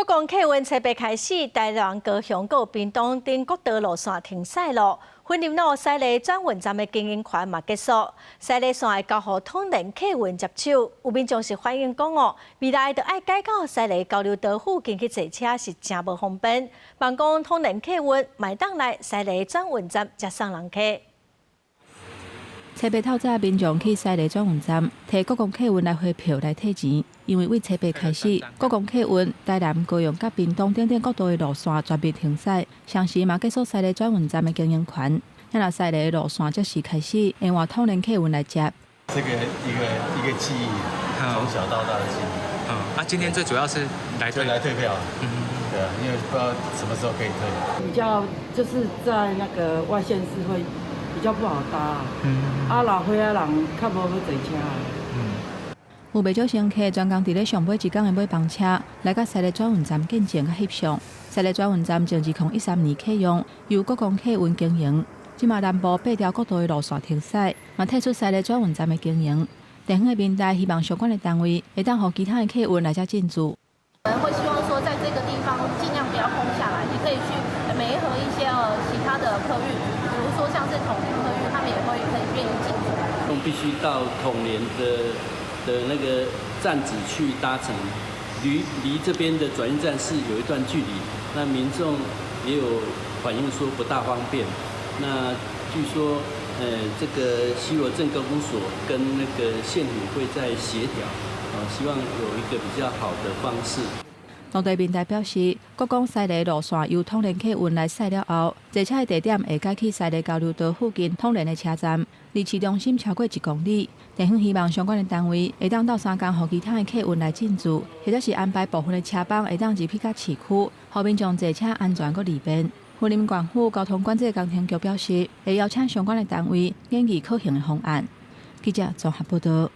國公客運初八開始，台南、高雄、閣屏東等國道路線停駛囉。雲林路西麗轉運站的經營權嘛結束，西麗線會交予統聯客運接手。有民眾是反映講哦，未來著愛改到西麗交流道附近去坐車是誠無方便。望講統聯客運嘛會當來西麗轉運站接送人客。初八透早，民眾去西麗轉運站提國光客運來回票來退錢，因為對初八開始，國光客運台南、高雄佮屏東等等國道的路線全面停駛，同時嘛結束西麗轉運站的經營權。若西麗的路線這時開始，會換統聯客運來接。這個一個一個記憶，從小到大的記憶。嗯，啊，今天最主要是來退來退票。嗯，對啊，因為不知道什麼時候可以退。比較就是在那個外縣市會比較不好搭，啊老歲仔人較無好坐車。有袂少乘客專工佇咧上尾一工的尾班車來到西麗轉運站見證佮翕相。西麗轉運站自2013年啟用，由國光客運經營。這馬南部八條國道的路線停駛，嘛退出西麗轉運站的經營。地方的民代希望相關的單位會當予其他的客運來遮進駐。我們會希望說，在這個地方盡量不要空下來，也可以去媒合一些其他的客運，比如說像是統聯客運，他們也會很願意進駐。必須到統聯的那個站址去搭乘，離這邊的轉運站是有一段距離，那民眾也有反映說不大方便。那據說，這個西螺鎮公所跟那個縣府會在協調，啊，希望有一個比較好的方式。當地民代表示，國光西麗路線由統聯客運來駛了後，坐車的地點會改去西麗交流道附近統聯的車站，離市中心超過1公里。地方希望相關的單位會當鬥相共，予其他的客運來進駐，或者是安排部分的車班會當入去到市區，予民眾坐車安全閣利便。雲林縣府交通管制工程局表示，會邀請相關的單位研議可行的方案。記者綜合報道。